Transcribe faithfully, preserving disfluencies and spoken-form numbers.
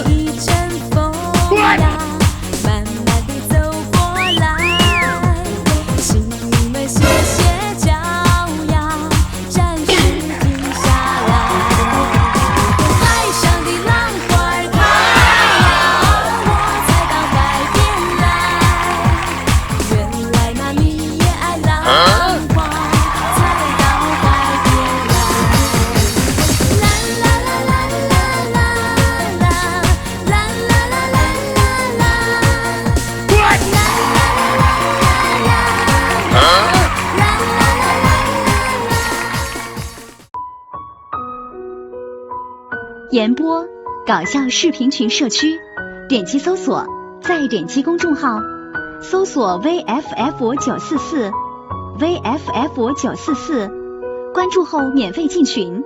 一阵风呀，慢慢地走过来，请你们谢谢脚呀，暂时停下来。海上的浪花儿开呀，我才到海边来。原来那你也爱浪花，才到海边来。啦啦啦啦啦啦啦。 言播，搞笑视频群社区，点击搜索，再点击公众号，搜索 V F F 九四四，V F F 九四四，关注后免费进群。